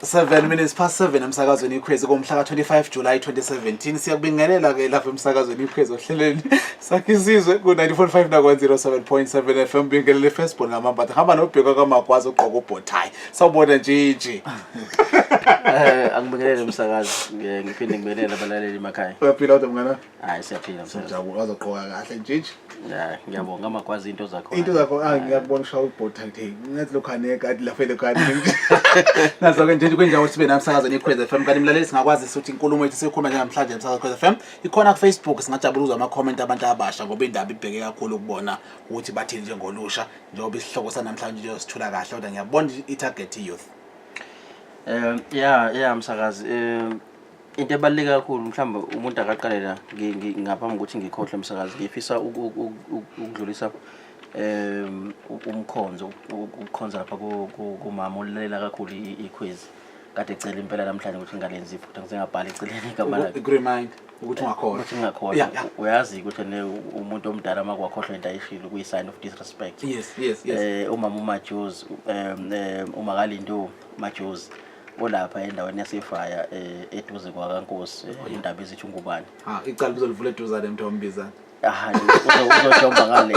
7:07 emsakazweni Ikhwezi komhla ka-25 July 2017. Siyakubingelela ke lapha emsakazweni Ikhwezi ohlelweni Sakhe Isizwe ku-94.5 na-107.7 FM. Bingelele firstborn ngamambatha, hamba nobheka kaMagwazi ogqoka ubhothayi. Sawubona ntshintshi. Angibingelele umsakazi, ngiphinde ngibingelele abalaleli emakhaya. Uyaphila kodwa, mngana? Hayi, siyaphila, msakazi. Sijabula, wazogqoka kahle ntshintshi. Ya, ngiyabonga Magwazi, into zakho. Into zakho, ah, ngiyakubona ushaya ubhothayi, hey, ngathi lokhu anekati lapha elokhu. Nazo-ke nje kwenjawo sibe namsakazweni Ikhwezi FM. Kanti mlaleli, singakwazi ukuthi inkulumo yethu siyikhuluma njengamhlanje emsakazweni Ikhwezi FM ikhona ku-Facebook. Singajabula ukuzwa ama-comment abantu abasha ngoba indaba ibheke kakhulu ukubona ukuthi bathini njengolusha, njengoba isihloko sanamhlanje nje sithula kahle, kodwa ngiyabona i-target youth. Ya, msakazi, into ebaluleke kakhulu mhlawumbe umuntu akaqale la, ngaphambi kokuthi ngikhohlwe, msakazi, ngifisa ukudlulisa umkhonzo, ukukhonza lapha kumama olalela kakhulu ikhwezi, kade ecela impela namhlanje ukuthi ngingalenzi iphutha, ngize ngabhala eceleni igama lakhe. Uku-remind ukuthi ungakhohlwa. Ukuthi ngingakhohlwa. Uyazi ukuthi ne umuntu omdala uma kwakhohlwa into ayishilo kuyi-sign of disrespect. yes. Umama uMajozi, uma kalindo Majozi, olapha endaweni yasefaya, eduze kwakaNkosi, indaba ezithi ungubani. Ha, icala lizolivula eduzane mntombizana. Ah, uzojomba ngale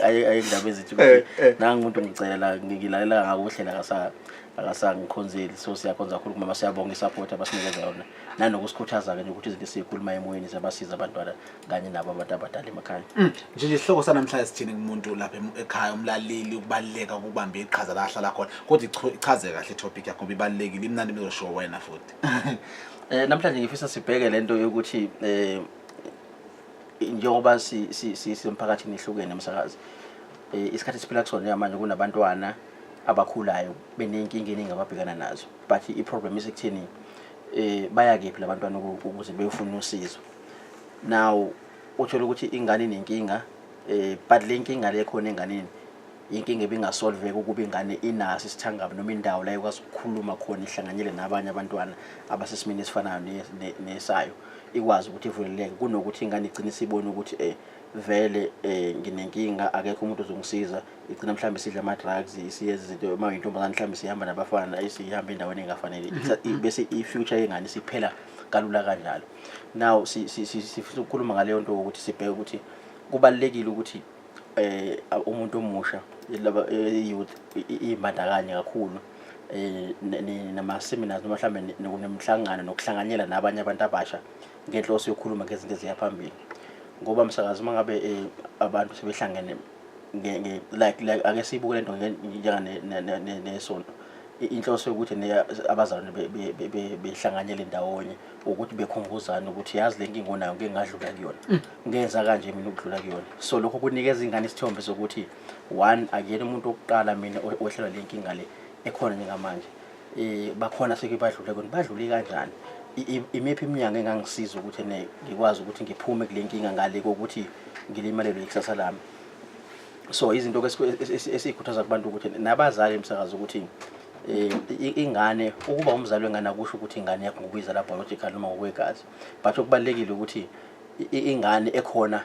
ayindaba ezithi ukuthi nangu umuntu ngicela la, ngilalela ngakuhlela, akasangikhonzeli. So siyakhonza kakhulu kumama, siyabonga i-support abasinikeza yona nanokusikhuthaza-ke nje ukuthi izinto esiyikhuluma emoyeni ziyabasiza abantwana kanye nabo abantu abadala emakhaya. Nje nje isihloko sanamhlanje sithini kumuntu lapha ekhaya, umlaleli, ukubaluleka ukubamba iqhaza la ahlala khona? Kodwa ichaze kahle i-topic yakho ngoba ibalulekile, imnandi izosho wena futhi. Namhlanje ngifisa sibheke lento yokuthi njengoba si si si semphakathini ehlukene, emsakazi, isikhathi esiphila kusona njengamanje kunabantwana abakhulayo beney'nkinga eningi ababhekana nazo, but i-problem isekutheni baya kephi labantwana ukuze beyofuna usizo. Now uthola ukuthi ingane inenkinga, but le nkinga le khona enganeni, inkinga ebingasolveka ukuba ingane inaso isithangami noma indawo la ikwazi ukukhuluma khona, ihlanganyele nabanye abantwana abasesimeni esifanayo nesayo, ikwazi ukuthi ivuleleke, kunokuthi ingane igcine isibone ukuthi vele nginenkinga, akekho umuntu ozongisiza. Igcina mhlawumbe isidla ama-drugs, isiyenza izinto, uma uyintombazane mhlawumbe sihamba nabafana, isihamba endaweni engafanele. Bese i-future yengane isiphela kalula kanjalo. Now sifisa ukukhuluma ngaleyo nto ukuthi sibheke ukuthi kubalulekile ukuthi umuntu omusha, laba youth, ibandakanye kakhulu nama seminars noma mhlawumbe nemihlangano nokuhlanganyela nabanye abantu abasha ngenhloso yokukhuluma ngezinto eziya phambili, ngoba msakazi, uma ngabe abantu sebehlangene like ake siyibuke lento njenga nesonto, inhloso yokuthi abazalwane behlanganyele ndawonye ukuthi bekhumbuzane ukuthi yazi le nkinga onayo ngeke ngadlula kuyona, ngenza kanje mina ukudlula kuyona. So lokho kunikeza ingane isithombe sokuthi one, akuyena umuntu wokuqala mina owehlelwa le nkinga le ekhona njengamanje, bakhona seke badlule kona, badlule kanjani, imiphi iminyango engangisiza ukuthi ne ngikwazi ukuthi ngiphume kule nkinga ngale kokuthi ngilimalelwe ikusasa lami. So izinto esiyikhuthaza kubantu ukuthi nabazali, emsakazo, ukuthi ingane, ukuba umzali wengane akusho ukuthi ingane yakho ngokuyizala biological noma ngokwegazi, but okubalulekile ukuthi ingane ekhona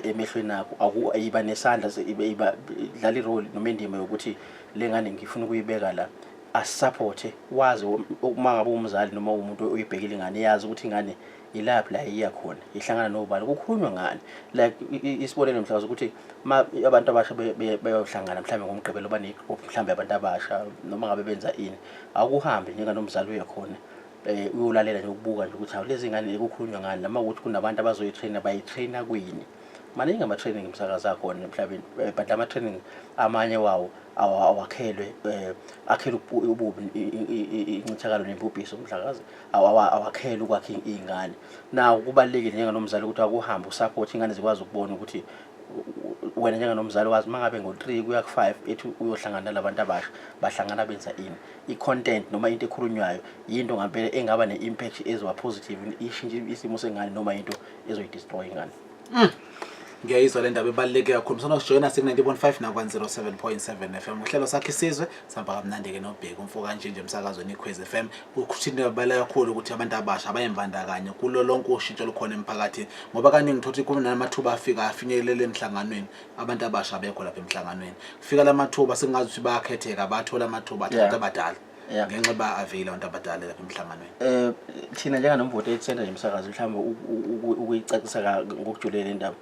emehlweni akho iba nesandla, iba idlala i-role noma indima yokuthi le ngane ngifuna ukuyibeka la, asupporte, wazi uma ngabe umzali noma umuntu oyibhekile ingane, yazi ukuthi ingane ilaphi la iya khona, ihlangana nobani, kukhulunywa ngani. Like isibonelo mhlawumbe ukuthi ma abantu abasha beyohlangana mhlawumbe ngoMgqibelo, bane-group mhlawumbe abantu abasha noma ngabe benza ini, akuhambe njenganomzali uye khona, uyolalela nje, ukubuka nje ukuthi hawu, lezi ngane kukhulunywa ngani, noma ukuthi kunabantu abazoyitraina, bayitraina kwini. Maningi ama-training, umsakazi, akhona emhlabeni, but lama-training amanye wawo awakhelwe, akhelwe ububi, incithakalo nembubhiso, umhlakazi, awakhelwe ukwakha iy'ngane. Now kubalulekile njenganomzali ukuthi akuhambe u-support ingane zikwazi ukubona ukuthi wena njenganomzali wazi uma ngabe ngo-3 kuya ku-5 ethi uyohlangana nalabantu abasha, bahlangana benza ini, i-content noma into ekhulunywayo yinto ngampela engaba ne-impact ezoba positive, ishintshe isimo sengane, noma into ezoyi-destroy ingane. Ngiyayizwa le ndaba, ibaluleke kakhulu. Msana sijoyina siku-90.5 nakwa-07.7 FM, uhlelo Sakhe Isizwe. Sihamba kamnandi-ke nobheka umfo kanje nje emsakazweni Ikhwezi FM. Ukuthi baluleke kakhulu ukuthi abantu abasha bayimbandakanye kulo lonke ushintsho olukhona emphakathini, ngoba kaningi uthola ukuthi kunamathuba afika afinyelele emhlanganweni, abantu abasha abekho lapha emhlanganweni. Kufika la mathuba, sengazi ukuthi bayakhetheka, bathola amathuba athatha abadala. Ngenxa ba avail abantu abadala lapha emhlanganweni. Thina njengaNomvoto Youth Center nje, msakazi, mhlawumbe ukuyicacisa ngokujulile le ndaba,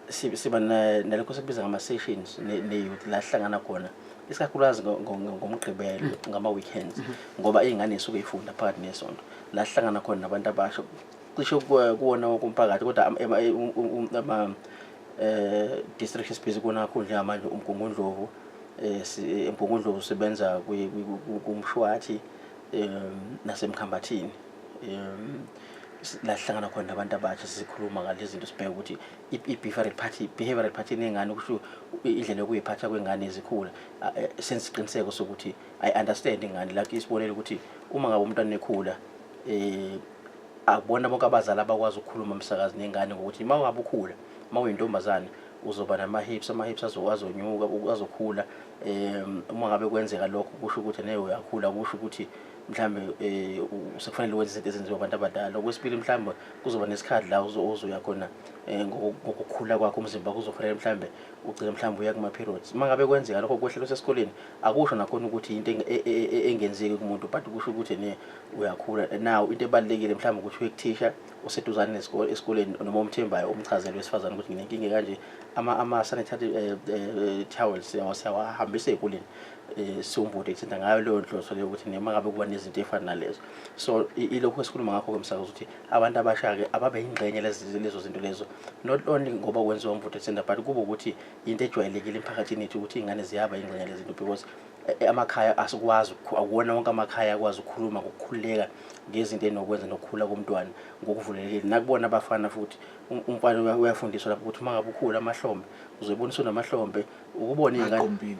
siba nalokho sikubiza ngama-sessions ne-youth, la sihlangana khona isikakhulukazi ngoMgqibelo, ngama-weekends, ngoba iy'ngane y'suke y'funda phakathi nesonto, la sihlangana khona nabantu abasha cishe kuwona wonke umphakathi, kodwa ama district esibhizi kuwona kakhulu njengamanje uMgungundlovu. EMgungundlovu sibenza kuMshwathi naseMkhambathini, la sihlangana khona nabantu abasha, sikhuluma ngalezi zinto, sibheke ukuthi i-behavioral pattern yengane, kusho indlela yokuyiphatha kwengane ezikhula, senze isiqiniseko sokuthi i-understand ingane. Like isibonelo, ukuthi uma ngabe umntwana ekhula, akubona bonke abazali abakwazi ukukhuluma, umsakazi, nengane ngokuthi uma ungabe ukhula, uma uyintombazane, uzoba nama-hips, ama-hips azonyuka, azokhula. Uma ngabe kwenzeka lokho, kusho ukuthi naye uyakhula, kusho ukuthi mhlambe sekufanele wenze izinto ezenziwa abantu abadala. Okwesibili, mhlambe kuzoba nesikhathi la ozoya khona ngokukhula kwakho, umzimba kuzofanele mhlambe ugcine mhlambe uya kuma-periods. Uma ngabe kwenzeka lokho kwehlelo usesikoleni, akusho nakhona ukuthi into engenzeki kumuntu, but kusho ukuthi ne uyakhula. Now into ebalulekile mhlawumbe ukuthi uye kuthisha oseduzane nesikole, esikoleni, noma umthembayo, umchazele wesifazane ukuthi nginenkinga kanje. Ama-sanitary towels siyawahambisa ey'koleni, siwumbudo ethinta ngayo leyo nhloso leyo, ukuthi noma ngabe kuba nezinto ey'fana nalezo. So ilokhu esikhuluma ngakho-ke, msakazi, ukuthi abantu abasha-ke ababe yingxenye lezo zinto lezo, not only ngoba kwenziwa Umvuto Center, but kube ukuthi into ejwayelekile emphakathini yethu ukuthi iy'ngane ziyaba yingxenye lezi zinto, because amakhaya asikwazi akuwona wonke amakhaya akwazi ukukhuluma ngokukhululeka ngezinto enokwenza nokukhula komntwana ngokuvulelekile. Nakubona abafana futhi, umfana uyafundiswa lapho ukuthi uma ngabe ukhula, amahlombe uzoyibona usunamahlombe, ukubona iy'ngane Aqumbile,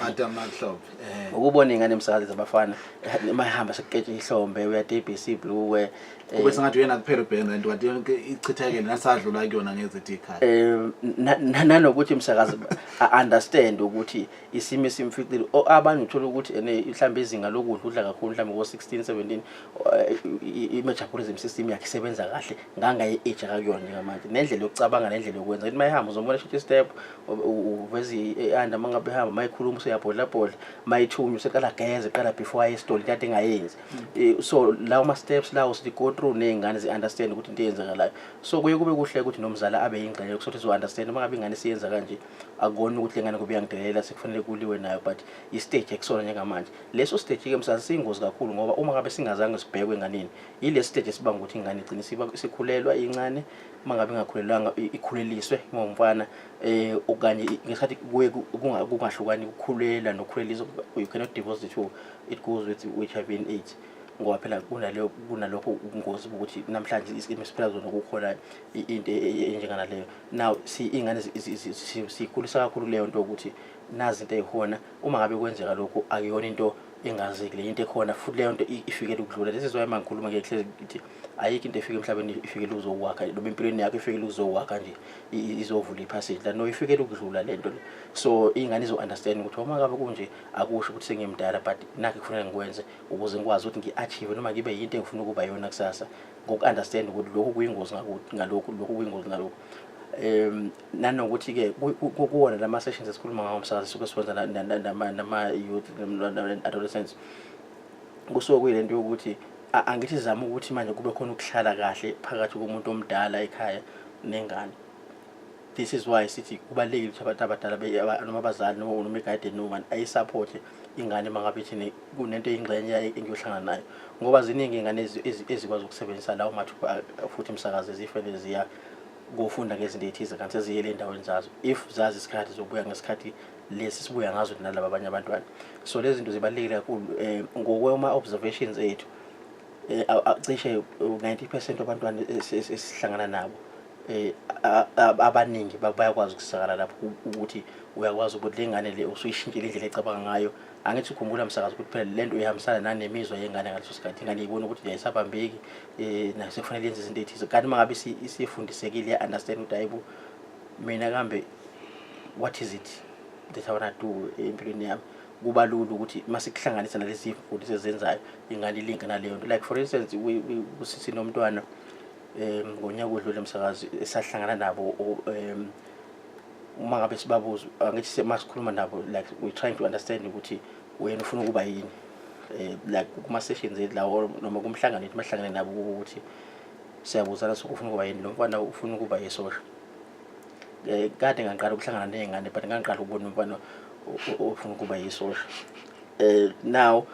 athi amahlombe. Ukubona iy'ngane, emsakazi, zabafana uma ehamba sekuketshe ihlombe, uyatebhisa ibhulukwe. Kube sengathi uyena kuphela ubhekene nento, kanti yonke ichithekele nasadlula kuyona ngezethu ikhaya. Nanokuthi, msakazi, understand ukuthi isimo esimficile. Abanye uthola ukuthi ene mhlawumbe izinga lokudla, udla kakhulu mhlawumbe ko-16 17, i-metabolism system yakhe isebenza kahle ngangaye-age akakuyona njengamanje, nendlela yokucabanga nendlela yokwenza, ukuthi uma ehamba uzombona eshintsha i-step, uveza i-under uma ngabe ehamba, uma ekhuluma useyabhodlabhodla, uma ethunywa useqala ageze qala before aye esitolo, into ade engayenzi. So lawo ma-steps lawo sithi go through ney'ngane, zi-understand ukuthi into eyenzakalayo. So kuye kube kuhle ukuthi nomzali abe yingxenye kusothi zo-understand uma ngabe ingane siyenza kanje, akubona ukuthi le ngane kube yangidelela, sekufanele kuliwe nayo, but i-stage ekusona njengamanje leso stage-ke, msakazi, siyingozi kakhulu, ngoba uma ngabe singazange sibhekwe enganeni, yile stage esibanga ukuthi ingane igcine isikhulelwa incane, uma ngabe ingakhulelwanga ikhuleliswe uma umfana, okanye ngesikhathi kuye kungahlukani ukukhulelwa nokukhuleliswa. You cannot divorce the two. It goes with HIV and AIDS, ngoba phela kunaleyo kunalokho ubungozi bokuthi namhlanje isimo esiphila kuzona kukhona into enjenganaleyo. Now si iy'ngane siyikhulisa kakhulu leyo nto ukuthi nazi into ey'khona. Uma ngabe kwenzeka lokhu, akuyona into engazeki le, into ekhona futhi leyo nto ifikele ukudlula. This is why uma ngikhuluma ngihlezi ngithi ayikho into efika emhlabeni ifikele uzokwakha, noma empilweni yakho ifikele uzokwakha nje, izovula i-passage la. No, ifikele ukudlula le nto le. So iy'ngane izo-understand ukuthi uma ngabe kunje, akusho ukuthi sengimdala, but nakho kufanele ngikwenze ukuze ngikwazi ukuthi ngi-achieve noma ngibe yinto engifuna ukuba yona kusasa, ngoku-understand ukuthi lokhu kuyingozi ngalokhu, lokhu kuyingozi ngalokhu. Nanokuthi-ke kuwona lama sessions esikhuluma ngawo, umsakazi, suke siwenza nama-youth, adolescents, kusuke kuyilento yokuthi angithi zama ukuthi manje kube khona ukuhlala kahle phakathi komuntu omdala ekhaya nengane. This is why sithi kubalulekile ukuthi abantu abadala noma abazali noma i-guardian noma ayi-support ingane uma ngabe ithi kunento eyingxenye engiyohlangana nayo, ngoba ziningi iy'ngane ezikwazi ukusebenzisa lawo mathuba futhi, umsakazi, zifele ziya kofunda ngezinto ey'thize, kanti seziyele ey'ndaweni zazo. If zazi isikhathi zobuya ngesikhathi lesi sibuya ngazo nalaba abanye abantwana. So lezi zinto zibalulekile kakhulu. Ngokwema-observations ethu, cishe 90% wabantwana esihlangana nabo, abaningi bayakwazi ukusizakala lapho, ukuthi uyakwazi ukuthi le ngane le usuyishintshile indlela ecabanga ngayo. Angithi ukhumbula, msakazi, ukuthi phela lento ihambisana nanemizwa yengane ngaleso sikhathi. Ingane ibona ukuthi ayisabambeki, nasekufanele yenze izinto ey'thize, kanti uma ngabe isifundisekile, iya-understand ukuthi hayibo, mina kambe what is it that I wanna do empilweni yami? Kuba lula ukuthi uma sikuhlanganisa nalezi mfundiso ezenzayo, ingane ilinke naleyo nto. Like for instance, sinomntwana ngonyaka odlule, msakazi, esahlangana nabo. Uma ngabe sibabuza, angithi masikhuluma nabo, like we trying to understand ukuthi wena ufuna ukuba yini. Like kuma-sessions ethu lawo noma kumhlangano ethu mahlangane nabo, ukuthi siyabuzana so ufuna ukuba yini lo mfana, ufuna ukuba yisosha. Kade ngaqala ukuhlangana ney'ngane, but ngangiqala ukubona umfana ofuna ukuba yisosha. Now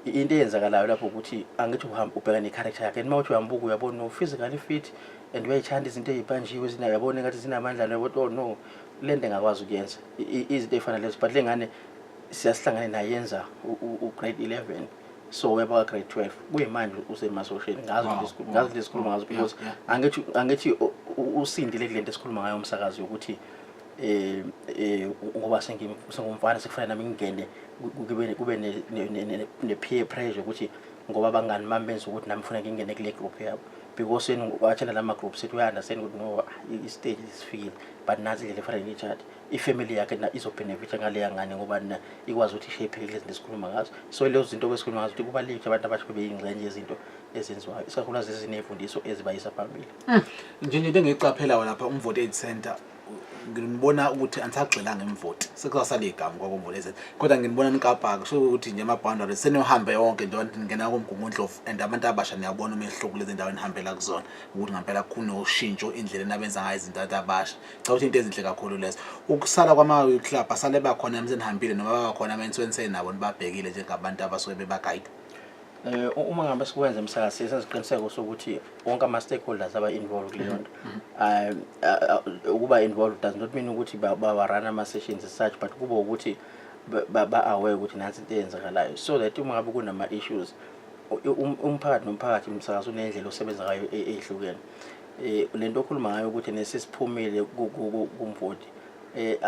into eyenzakalayo lapho ukuthi angithi uhamba ubheka ne-character yakhe, and uma uthi uyambuka uyabona no physically fit and uyayithanda izinto ey'banjiwe uyabona engathi zinamandla, yabo, oh no, le nto engakwazi ukuyenza. Izinto ey'fana lezo. But le ngane siyasihlangane naye yenza u-grade 11, so uyaba ka-grade 12, kuyimanje usemasosheni. Ngazi ngazi lesi sikhuluma ngazo because angithi usindile kule nto esikhuluma ngayo umsakazi yokuthi ngoba sengumfana, sekufanele nami ngingene, kube ne peer pressure ukuthi ngoba abangani bami benza ukuthi nami ngifuna ngingene kule group yabo, because yena wa-attenda lama groups ethi uya-understand ukuthi no, i-stage sifikile, but nansi indlela efanele ngiyithathe. I-family yakhe na izo-benefitha ngaleya ngane ngoba na ikwazi ukuthi i-shape kulezi zinto esikhuluma ngazo. So lezo zinto esikhuluma ngazo ukuthi kubalulekile ukuthi abantu abasha bebe yingxenye yezinto ezenziwayo, isikakhulukazi eziney'mfundiso ezibayisa phambili. Nje into engiyiqaphelayo lapha, Umvoti AIDS Center, ngibona ukuthi anisagxilanga eMvoti, sekuzasala igama kwakuMvoti AIDS Center, kodwa nginibona nikapaka, kusho ukuthi nje ama-boundaries seniyohambe yonke nje, ningena koMgungundlovu, and abantu abasha niyabona umehluko kulezi ndawo enihambela kuzona, ukuthi ngampela kunoshintsho indlela enabenza ngayo izinto abantu abasha. Cha, ukuthi into ezinhle kakhulu lezo. Ukusala kwama-youth club, asale bakhona senihambile noma babakhona uma nabo nibabhekile njengabantu abasuke beba-guide? Uma ngabe sikwenza emsakazi, siye senze isiqiniseko sokuthi wonke ama-stakeholders aba-involved kuleyo nto. Ukuba involved does not mean ukuthi bawa-run ama-sessions as such, but kuba ukuthi ba-aware ukuthi nansi into eyenzakalayo, so that uma ngabe kunama-issues, umphakathi nomphakathi umsakazi unendlela osebenza ngayo eyihlukene. Lento okhuluma ngayo ukuthi nesisiphumile kuMvoti,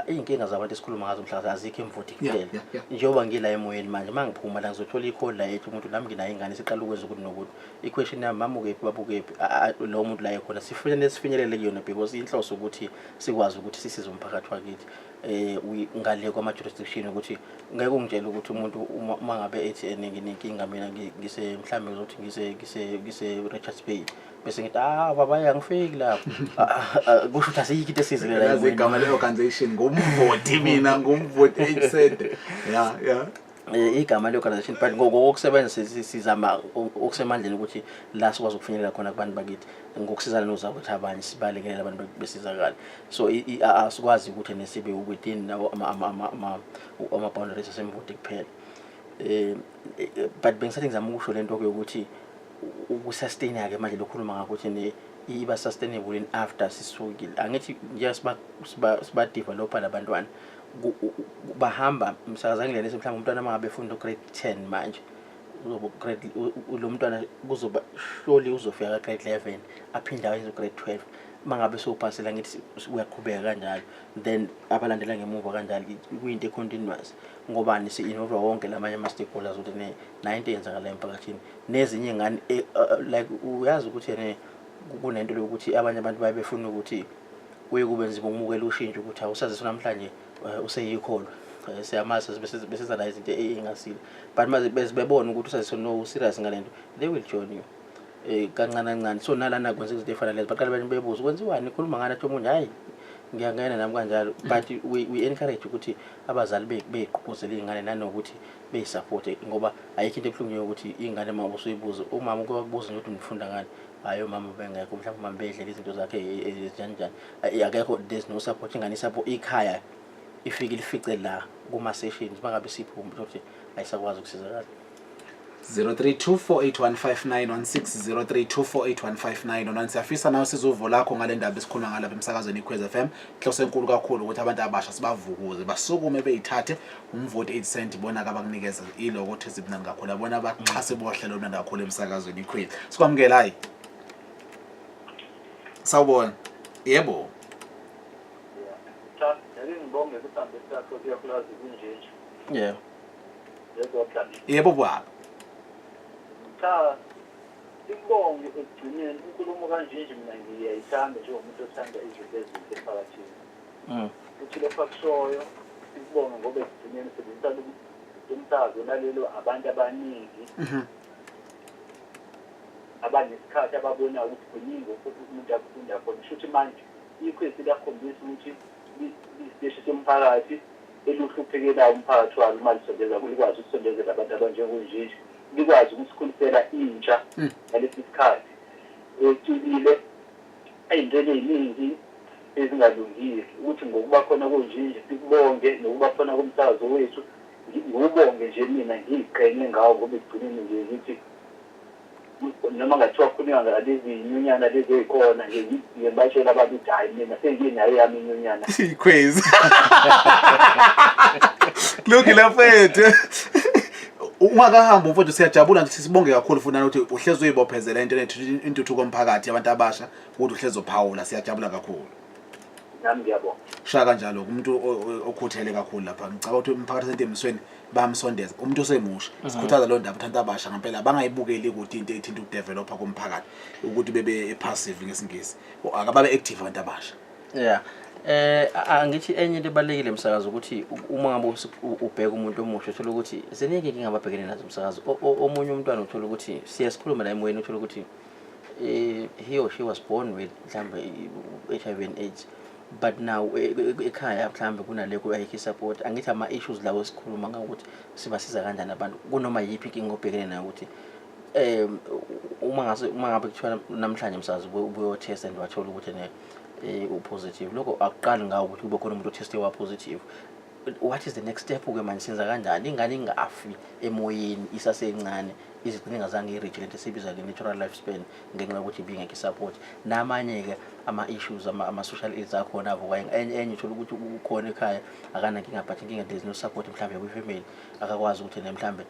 iy'nkinga zabantu esikhuluma ngazo mhlawumbe azikho eMvoti kuphela. Njengoba ngila emoyeni manje, uma ngiphuma la ngizothola i-call la ethi umuntu, nami nginayo ingane isiqala ukwenza ukuthi nokuthi, i-question yami, mama ukephi, baba ukephi? Lowo muntu la ekhona sifuna sifinyelele kuyona, because inhloso ukuthi sikwazi ukuthi sisize umphakathi wakithi ngale kwama-jurisdiction, ukuthi ngeke ungitshele ukuthi umuntu uma ngabe ethi ene nginenkinga mina, ngise mhlawumbe ngizothi ngise Richards Bay, bese ngithi, ah baba, angifiki lapho. Ah, kusho ukuthi asiyikho into esizile la Yazi emoyeni. Igama le-organization nguMvoti, mina nguMvoti AIDS Center, ya. Igama le-organization, but ngokusebenza sizama okusemandleni ukuthi la sikwazi ukufinyelela khona kubantu bakithi ngokusizana nozakwethu abanye, sibalekelele abantu besizakale. So asikwazi ukuthi nesibe within nawo ama-boundaries aseMvoti kuphela. But bengisathi ngizama ukusho lento yokuthi uku-sustain-ke manje lokhuluma ngakho ukuthi iba sustainable in after sisukile. Angithi njengoba siba-developa labantwana, bahamba msakaza ngilena, mhlawumbe umntwana uma ngabe efunda u-grade 10 manje, uzoba grade lo mntwana kuzoba surely uzofika ka-grade 11, aphinde ayenze u-grade 12. Uma ngabe sewuphasela, ngithi uyaqhubeka kanjalo, then abalandela ngemuva kanjalo. Kuyinto e-continuous ngobani si-involve wonke lamanye ama-stakeholders ukuthi nayo into eyenzakalayo emphakathini nezinye iy'ngane, like uyazi ukuthi ene kunento yokuthi abanye abantu baye befuna ukuthi kuye kube nzima ukumukela ushintsho, ukuthi awusaziswa namhlanje, useyikholwa. Siyamazi bese nayo izinto ey'ngasile, but mase bebona ukuthi usaziswa no serious ngale nto, they will join you kancane kancane. So nalana kwenzeka izinto ey'fana lezo, baqale bebuze kwenziwani, ikhuluma ngani, athi omunye, hhayi ngiyangena nami kanjalo. But we encourage ukuthi abazali bey'gqugquzele iy'ngane nanokuthi beyi-supporte, ngoba ayikho into ebuhlungu yokuthi iy'ngane uma usuyibuza umama, uke wakubuza nje ukuthi nifunda ngani, hhayi umama bengekho, mhlawumbe umama bedlela izinto zakhe ezinjani njani. Akekho, there's no support. Ingane isapho ikhaya ifike ilifice la kuma-sessions, uma ngabe siphuma ukuthi ayisakwazi ukusizakala. 0324815916, 0324815911. Siyafisa nawe sizuvo lakho ngale ndaba esikhuluma ngalapha emsakazweni iKhwezi FM. Inhloso enkulu kakhulu ukuthi abantu abasha sibavukuze, basukume, beyithathe. Umvoti 8 cent bona abakunikeza ilokotho ezimnandi kakhulu, yabona, abaxhase bohlelo olumnandi kakhulu emsakazweni iKhwezi. Sikwamukela. Hayi, sawubona, yebo. Cha, ake ngibonge kusambe sakho, ikakhulukazi kunjenje. Yebo, Dlamini. Yebo baba. Cha, sikubonge ekugcineni inkulumo kanjenje, mina ngiyayithanda njengomuntu othanda izinto ezinhle emphakathini. Futhi lokho akushoyo sikubonge, ngoba ekugcineni sebenzisa umsakazo olalelwa abantu abaningi abanesikhathi, ababonayo ukuthi kuningi umuntu akufunda khona. Kusho ukuthi manje iKhwezi liyakhombisa ukuthi lisiteshi somphakathi. Eluhluphekelayo umphakathi walo uma lisondeza likwazi ukusondezela abantu abanjengonjinji, likwazi ukusikhulisela intsha ngalesi sikhathi ecwilile ey'ntweni ey'ningi ezingalungile. Ukuthi ngokuba khona konjinji sikubonge, nokuba khona komsakazo wethu ngiwubonge nje mina ngiyiqhenye ngawo, ngoba ekugcineni nje ngithi noma ngathiwa kukhulunywa ngalezi nyunyana lezi ey'khona nje, ngiye ngibatshela abantu ukuthi hhayi, mina senginayo eyami inyunyana. Ikhwezi. Kulungile mfethu. Ungakahambi mfethu, siyajabula nje, sibonge kakhulu futhi nanokuthi uhlezi uyibophezela into intuthuko yomphakathi abantu abasha, ukuthi uhlezi uphawula, siyajabula kakhulu. Nami ngiyabonga. Shaya kanjalo umuntu okhuthele kakhulu lapha. Ngicabanga ukuthi umphakathi wasentemisweni bayamsondeza umuntu osemusha. Sikhuthaza leyo ndaba ukuthi abantu abasha ngempela bangayibukeli ukuthi into ethinta ukudevelopha komphakathi ukuthi bebe passive ngesiNgisi. Akababe active abantu abasha. Yeah. Angithi enye into ebalulekile umsakazo ukuthi uma ngabe ubheka umuntu omusha uthola ukuthi ziningi inkinga ababhekene nazo umsakazo. Omunye umntwana uthola ukuthi siye sikhulume la emoyeni, uthola ukuthi he or she was born with mhlambe i-HIV and AIDS, but now ekhaya mhlambe kunaleko ayikho i-support. Angithi ama-issues lawo esikhuluma ngawo ukuthi sibasiza kanjani abantu kunoma yiphi inkinga obhekene nayo, ukuthi uma ngabe kuthiwa namhlanje msakazi ubuyo-test and wathola ukuthi ne u-positive, lokho akuqali ngawo ukuthi kube khona umuntu o-teste wa-positive. What is the next step ke manje? Senza kanjani ingane ingafi emoyeni isasencane, izigcine ingazange i-reach lento esiyibiza nge-natural life span ngenxa yokuthi ibingekho i-support? Namanye-ke ama-issues ama-social aids akhona avuka enye, uthola ukuthi ukhona ekhaya akanankinga, but inkinga there is no support mhlawumbe kwi-family, akakwazi ukuthi ne mhlawumbe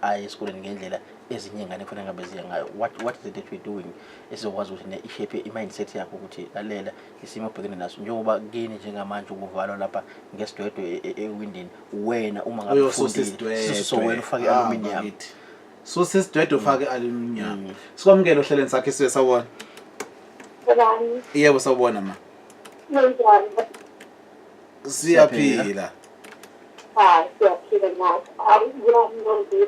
aye esikoleni ngendlela ezinye iy'ngane kufanele ngabe ziye ngayo. What is it that we're doing esizokwazi ukuthi ne i-shape i-mindset yakho ukuthi lalela isimo obhekene naso, njengoba kini njengamanje ukuvalwa lapha ngesidwedwe ewindini, wena uma ngabe Uyosusa ufundile, isidwedwe. susa wena ufake Ah, i-aluminium. bakithi. Susa isidwedwe ufake i-aluminium. Sikwamukele ohlelweni sakhe siwe, sawubona. Bani? Yebo, sawubona ma. Ninjani? Siyaphila. Hayi, siyaphila nathi. Awuyamnandi.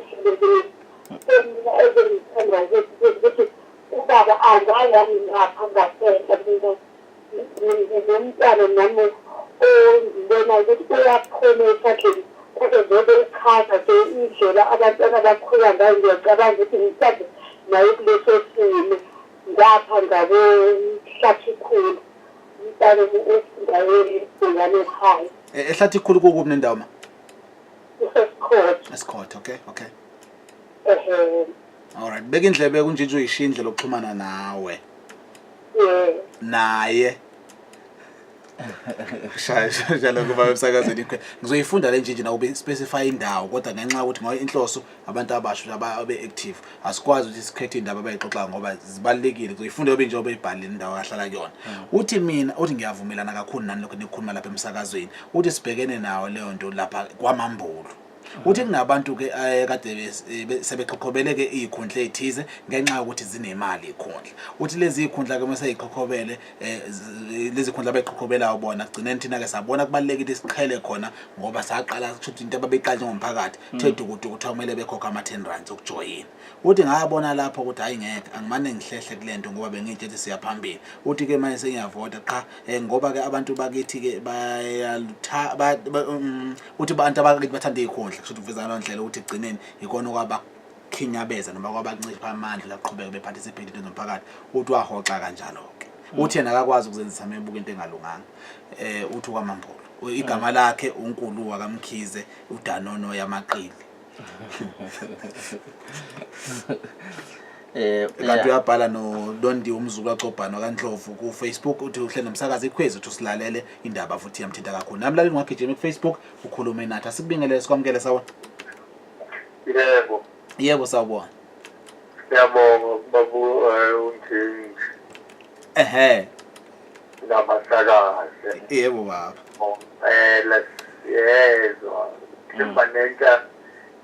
Mina ebengithanda ukuthi ubaba angayami ngapha ngasehla, mina nginomntwana nami ongibona ukuthi uyaphuma esandleni, kodwa njengoba echaza nje indlela abantwana bakhula ngayo, ngiyacabanga ukuthi mhlawumbe naye kuleso simo ngapha ngakoHlathikhulu, umntwana ufunda eBhungane High. EHlathikhulu kukuphi nendawo ma? Usesikhotha. Esikhotha, okay. Ehe. Alright, beka indlebe kunjinje uyishiya indlela yokuxhumana nawe. Yeah. Naye. Shaya shaya kuba emsakazweni ikwe. Ngizoyifunda le njinje nawe specify indawo, kodwa ngenxa yokuthi ngoba inhloso abantu abasha ababe active, asikwazi ukuthi sikhethe indaba abayixoxa ngoba zibalulekile. Ngizoyifunda yobe njengoba ibhalile indawo ahlala kuyona. Uthi mina, uthi ngiyavumelana kakhulu nani lokho nikhuluma lapha emsakazweni. Uthi sibhekene nawo leyo nto lapha kwaMambulu. Uthi kunabantu ke kade sebeqhoqhobele ke izikhundla ezithize ngenxa yokuthi zinemali ikhundla. Uthi lezi zikhundla ke mase yiqhoqhobele lezi khundla abeqhoqhobelayo bona, kugcineni thina ke sabona kubalulekile siqhele khona ngoba saqala kusho ukuthi into ababeqala njengomphakathi the dukuduku kuthiwa kumele bekhokhe ama 10 rands ukujoyina. Uthi ngabona lapho ukuthi hayi, ngeke angimane ngihlehle kulento ngoba bengiyitshe siya phambili. Uthi ke manje sengiyavota qha ngoba ke abantu bakithi ke bayalutha uthi abantu abakithi bathanda izikhundla, kusho ukuthi uveza ngaleyo ndlela ukuthi ekugcineni ikona okwabakhinyabeza noma kwabancipha amandla aqhubeke be-participate into zomphakathi. Uthi wahoxa kanjalo ke. Uthi yena akakwazi ukuzenzisa mebuka into engalunganga. Uthi kwaMambulu igama lakhe uNkulu wakaMkhize uDanono yamaqili. Kanti uyabhala noLondi umzukulu wacobhana kaNdlovu ku Facebook, uthi uhle nomsakazi ikhwezi, uthi usilalele indaba futhi iyamthinta kakhulu. Nami laleli ungagijima ku Facebook ukhulume nathi. Asikubingelele, sikwamukele, sawubona. Yebo. Yebo, sawubona. Siyabonga babu uNjinji. Ehhe. Namasakazi. Yebo baba. La siyezwa. Themba nentsha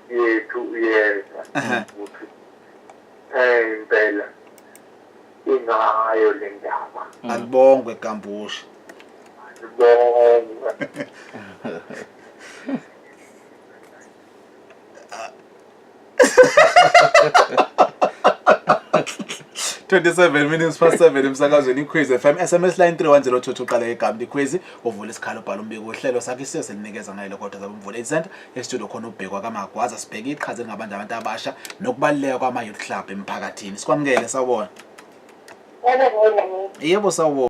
yethu uyezwa ukuthi impela ingayo le ndaba. Akubongwe Gambusha. Sibonga. 27 minutes past 7 emsakazweni iKhwezi FM. SMS line 31022, uqale igama iKhwezi, uvula isikhala, ubhala umbiko uhlelo sakhe siyo selinikeza ngayelo kodwa zabe Mvula Center e-studio khona ubhekwa kaMagwaza. Sibheke iqhaza elingabantu abantu abasha nokubaluleka kwama youth club emphakathini. Sikwamukele, sawubona. Yebo, ngiyena. Yebo, sawubona.